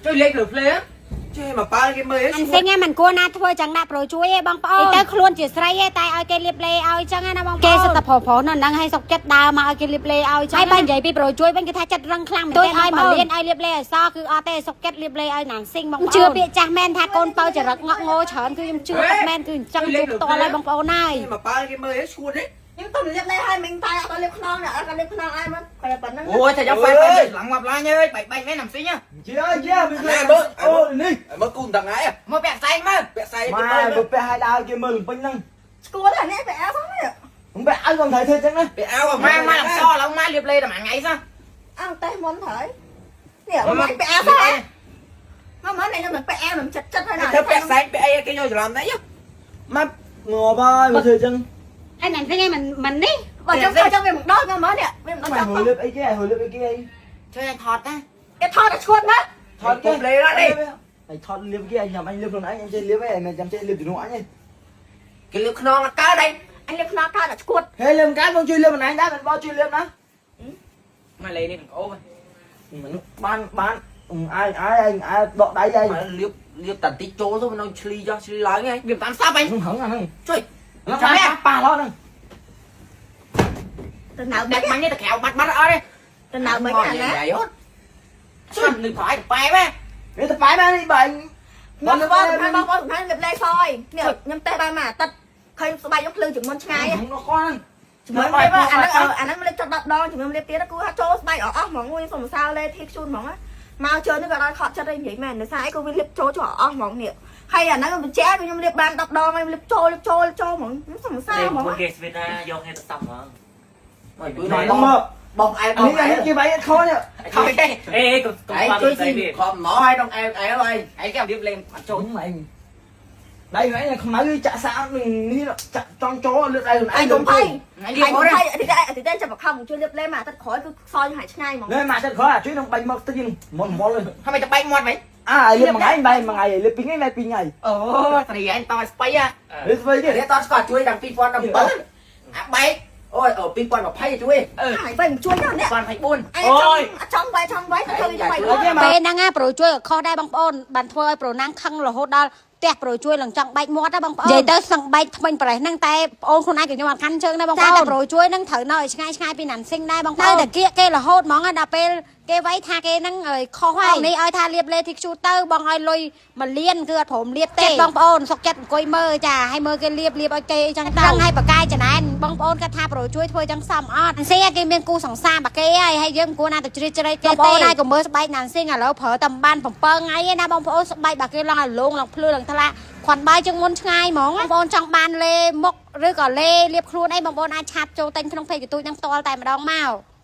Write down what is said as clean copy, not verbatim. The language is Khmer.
ជួយលេខលើភ្លេ ចេះមកប៉ើគេមើល អានសិងឯងមិនគួរណាធ្វើចឹងដាក់ប្រូជួយឯងបងប្អូនទៅខ្លួនជាស្រីឯងតែឲ្យគេលាបលេឲ្យចឹងណាបងប្អូនគេសិតតែប្រុសប្រុសនៅហ្នឹងឲ្យសុកចិត្តដើរមកឲ្យគេលាបលេឲ្យចឹងហើយបើនិយាយពីប្រូជួយវិញគេថាចិត្តរឹងខ្លាំងមែនទេឲ្យមកលៀនឲ្យលាបលេឲ្យសគឺអត់ទេសុកចិត្តលាបលេឲ្យណាងស៊ីងបងប្អូនជឿពាក្យចាស់មែនថាកូនបើចរិតងក់ងោច្រើនគឺខ្ញុំជឿអត់មែនគឺអញ្ចឹងជួបផ្ទាល់ហើយបងប្អូនហើយ មកប៉ើគេមើលឈួតទេ ខ្ញុំទៅលាបលេឲ្យមិញតែអត់លាបខ្នងនេះអត់លាបខ្នងឲ្យមកតែប៉ុណ្្នឹង អូយតែយកហ្វេឡើងមកឡាញអើយបែកបែកមែនណាំស៊ីង ជាអើយជាមិនឃើញមើលអូនេះ មើលគូមិនដឹងហើយ មកពាក់ផ្សែងមើល ពាក់សៃ ម៉ែ គេមើល បើពាក់ឲ្យដើរគេមើលពេញហ្នឹង ស្គួតអានេះបែអផងនេះ មិនពាក់ឲ្យគាត់ត្រូវធ្វើចឹងណា ពាក់អាវ ម៉ាម៉ាឡើងសឡើងម៉ាលាបលេតែមួយថ្ងៃសោះ អង្គតេះមុនត្រូវនេះមកបែអផងមកមកនេះខ្ញុំនឹងបែអខ្ញុំចិត្តចិត្តហើយណា ធ្វើពាក់សែងពាក់អីគេយកច្រឡំដែរ ម៉ាប់ងាប់ហើយមកធ្វើចឹង ហើយណាងស៊ីងឯងមិនមិននេះ បើចង់ទៅចង់វាមិនដល់មកមកនេះវាមិនដល់ចង់ ម៉ែហួយលៀបអីគេហួយលៀបអីគេអី ជួយឲ្យថតណា គេថតតែឈួតណា ថតគេ លេណានេះ អីថតលៀបគេអញញ៉ាំអញលៀបខ្លួនឯងអញចេះលៀបឯងមិនចាំចេះលៀបជំនួសអញឯង គេលើខ្នងកើតអី អញលាបខ្នងកើតតែឈួត ហេលៀបកាបងជួយលៀបម្នាក់ដែរមិនបងជួយលៀបណា មកលេនេះនឹងអូ មនុស្សបានបានអាយអាយអញអាយដកដៃឯង លៀបលៀបតាតិចចូលទៅមិនឆ្លីចោះឆ្លីឡើងហី វាតាមសັບអញ ហឹងហឹងអាហ្នឹង ជួយ ចាំប៉ះឡោះហ្នឹង ទៅណៅ ដាច់បាញ់នេះទៅក្រៅបាត់បាត់អត់ទេ ទៅណៅមិនអាណា អូន ជួយនឹងប្រយប៉ែបែ នេះទៅប៉ែមកនេះបែង បងបងបងបងសំខាន់លាបលេសយនេះខ្ញុំតេះបានមួយអាទិត្យឃើញស្បែកខ្ញុំភ្លឺជាងមុនឆ្ងាយ នោះគាត់ ជាមួយលាបអាហ្នឹងអាហ្នឹងលាបចុច10ដងជាមួយលាបទៀតគឺថាចូលស្បែកអស់ហ្មងមួយសុំសើលេធីខ្ជូនហ្មងមកជើនេះក៏ដល់ខកចិត្តឯងនិយាយមែនដោយសារអីក៏វាលាបចូលចូលអស់ហ្មងនេះហើយអាហ្នឹងបញ្ជាក់ខ្ញុំលាបបាន10ដងហើយលាបចូលលាបចូលចូលហ្មងខ្ញុំសុំសើហ្មង គេស្វីតណាយកគេទៅសັບហ្មង ជួយ ហ្នឹង បង មក បងអែបង នេះនេះគេបែងខនេះ ថយទេ អេកុំកុំ ឯង បាក់ ជួយស៊ី ស្អីទៀត ខំមកឲ្យដងអែអែអី ឯងគេរៀបលេងអត់ចូល ចូលហ្នឹងឯងដៃហ្នឹងខ្មៅចាក់សាកនឹងនេះចាក់ចង់ចូលលឿនដៃខ្លួនឯង អញកុំភ័យ ថ្ងៃរៀប អញកុំ មក ភ័យអតិថិអតិថិចាប់ខំជួយលាបលេមកអាទិត្យក្រោយគឺខ្សោយហายឆ្ងាយហ្មង នេះមកទឹកក្រោយអាជួយនឹងបាញ់មកតិចមុនមល់ ហើយមិនទៅបែកមាត់វិញ អាលៀបមួយថ្ងៃបែមួយថ្ងៃលៀបពីរថ្ងៃបែពីរថ្ងៃ អូស្រីឯងតឲ្យស្បៃហ่ะ លៀបស្អីទៀត នេះតស្គាល់ជួយតាំង2017អាបែកអូយ2020ជួយ អឺ ហើយវិញជួយដល់នេះ 2024 អញចង់ចង់វាយចង់វាយទៅធ្វើវា អីគេមក ពេលហ្នឹងណាប្រូជួយក៏ខុសដែរបងប្អូនបានធ្វើឲ្យប្រូណាំងខឹងរហូតដល់ផ្ទះប្រូជួយឡើងចង់បែកមាត់ណាបងប្អូននិយាយទៅសឹងបែកថ្មិញប្រេះហ្នឹងតែប្អូនខ្លួនឯងក៏ខ្ញុំអត់កាន់ជើងដែរបងប្អូនតែប្រូជួយហ្នឹងត្រូវនៅឲ្យឆ្ងាយឆ្ងាយពីណាន់ស៊ីងដែរបងប្អូននៅតែគៀកគេរហូតហ្មងដល់ពេលគេវាយថាគេហ្នឹងខុសហើយនេះឲ្យថាលាបលេធីខ្ជូទៅបងឲ្យលុយមួយលានគឺអត់ព្រមលាបទេបងប្អូនសុកចិត្តអង្គុយមើលចាឲ្យមើលគេលាបលាបឲ្យគេអញ្ចឹងទៅឲ្យបកាយចំណែនបងប្អូនគាត់ថាប្រូជួយធ្វើអញ្ចឹងសមអត់ណាន់ស៊ីងគេមានគូសង្សារបាគេហើយហើយយើងគួរណាទៅជ្រៀតជ្រែកគេទេបងប្អូនហើយកុំមើលស្បែកណាន់ស៊ីងឥឡូវប្រើតែបាន7ថ្ងៃឯណាបងប្អូនស្បែកបាគេឡើងឲ្យលងឡើងភ្លឺឡើងថ្លាគ្រាន់បាយជាងមុនឆ្ងាយហ្មងបងប្អូនចង់បានលេមុខឬក៏លេលាបខ្លួនអីបងប្អូនអាចឆាតចូលទិញក្នុងពេកទូចនឹងផ្ទាល់តែម្ដងមក។